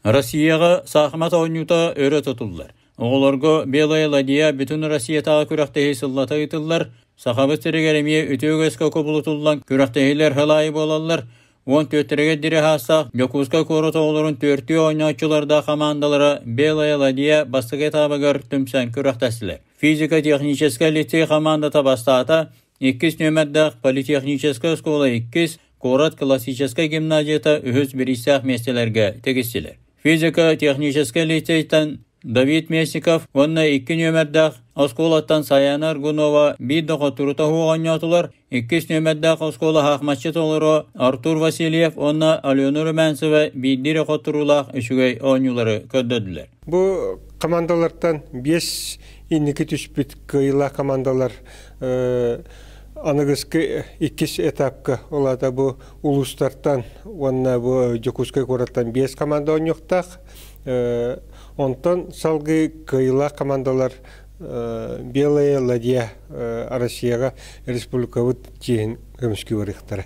Россияҕа саахымат оонньуута өрө тутуллар. Оҕолорго Белая ладья бүтүн Россиятааҕы күрэхтэһии сыллата ыытыллар. Сахабыт сиригэр эмиэ үтүө үгэскэ кубулутуллан күрэхтэһиилэр сыл аайы буолаллар. 14-гэр диэри саастаах Дьокуускай куорат оҕолорун түөртүү оонньооччулардаах хамаандалара Белая ладья бастакы этабыгар түмсэн күрэхтэстилэр. Физико-техническэй лицей хамаандата бастаата, иккис нүөмэрдээх политехническай оскуола иккис, куорат классическай гимназията үһүс бириистээх миэстэлэргэ тигистилэр. Физико-техническэй лицейтэн Давид Местников уонна икки нүөмэрдээх оскуолаттан Саяна Аргунова биир да хотурута суох оонньоотулар. Иккис нүөмэрдээх оскуола хаахмаччы толоро Артур Васильев уонна Алена Румянцева биирдии эрэ хотуруулаах үчүгэй оонньуулары көрдөрдүлэр. Бу командалартан биэс инники түспүт кыайыылаах командалар аныгыскы иккис этапка, ол аата бу улуустартан уонна бу Дьокуускай куораттан биэс команда оонньуохтаах. Онтон салгыы кыайыылаах командалар Белая ладья Россияҕа республикабыт чиэһин көмүскүү барыахтара.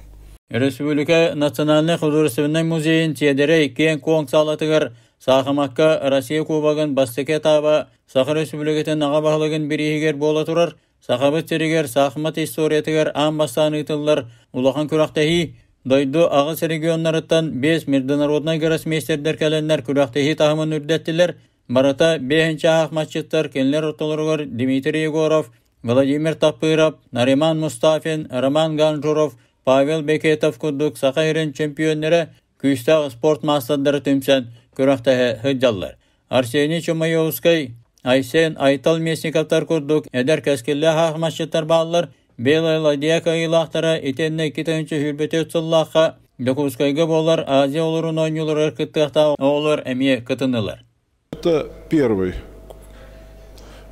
Республика Национальнай художественнай музейын сиэдэрэй киэҥ-куоҥ саалатыгар саахымакка Россия Кубогын бастакы этаба Саха Республикатын аҕа баһылыгын бирииһигэр буола турар. Сахабыт сиригэр саахымат историятыгар аан бастаан ыытыллар улахан күрэхтэһии дойду аҕыс регионнарыттан биэс международнай гроссмейстердэр кэлэннэр күрэхтэһии таһымын үрдэттилэр. Барыта биэһинчэ аахматчыттар кинилэр ортолоругар Дмитрий Егоров, Владимир Таппыров, Нариман Мустафин, Роман Ганжуров, Павел Бекетов курдук Саха сирин чемпионнара күүстээх спорт маастардара түмсэн күрэхтэһэ сылдьаллар. Арсений Чумаевскай, Айсен Айтал Местниковтар курдук эдэр кэскиллээх аахмасчыттар бааллар. Белая ладья кыайыылаахтара итиэннэ 2024 сыллаахха Дьокуускайга буолар Азия олорун оонньууларыгар кыттыахтаах оҕолор эмиэ кытыннылар. Это первый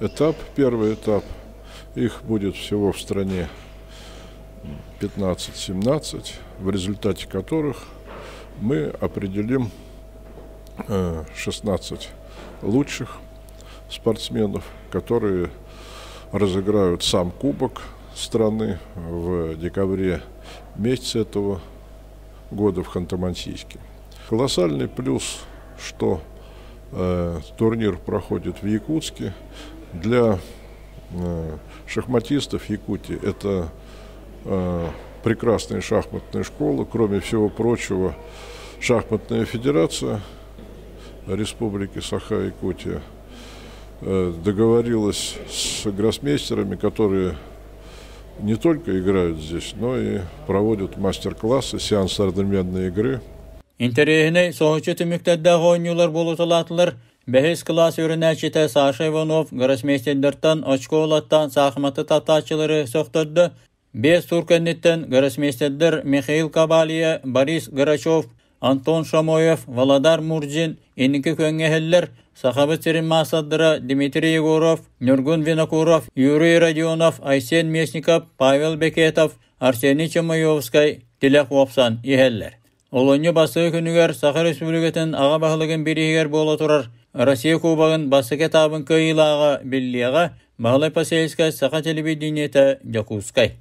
этап, первый этап. Их будет всего в стране 15-17, в результате которых мы определим 16 лучших спортсменов, которые разыграют сам кубок страны в декабре месяце этого года в Ханты-Мансийске. Колоссальный плюс, что турнир проходит в Якутске. Для шахматистов Якутии это прекрасная шахматная школа. Кроме всего прочего, шахматная федерация Республики Саха-Якутия договорилась с гроссмейстерами, которые не только играют здесь, но и проводят мастер-классы, сеанс одновременной игры. Интэриэһинэй соһуччу түмүктэрдээх оонньуулар буолуталаатылар. Бэһис кылаас үөрэнээччитэ Саша Иванов гроссмейстердартан очко ылаттаан саахыматы таптааччылары сөхтөрдө. Биэс тур кэнниттэн гроссмейстердэр Михаил Кабалия, Борис Грачев, Антон Шамоев, Володар Мурзин инники күөҥҥэ иһэллэр. Сахабыт сирин маастардара Дмитрий Егоров, Ньургун Винокуров, Юрий Родионов, Айсен Местников, Павел Бекетов, Арсений Чомоевскай тилэх уопсан иһэллэр. Олунньу бастакы күнүгэр Саха Республикатын аҕа баһылыгын бирииһигэр буола турар Россия Кубогын бастакы этабын кыайыылааҕа биллиэҕэ, Баһылай Посельскай, Саха телевидениетэ, Дьокуускай.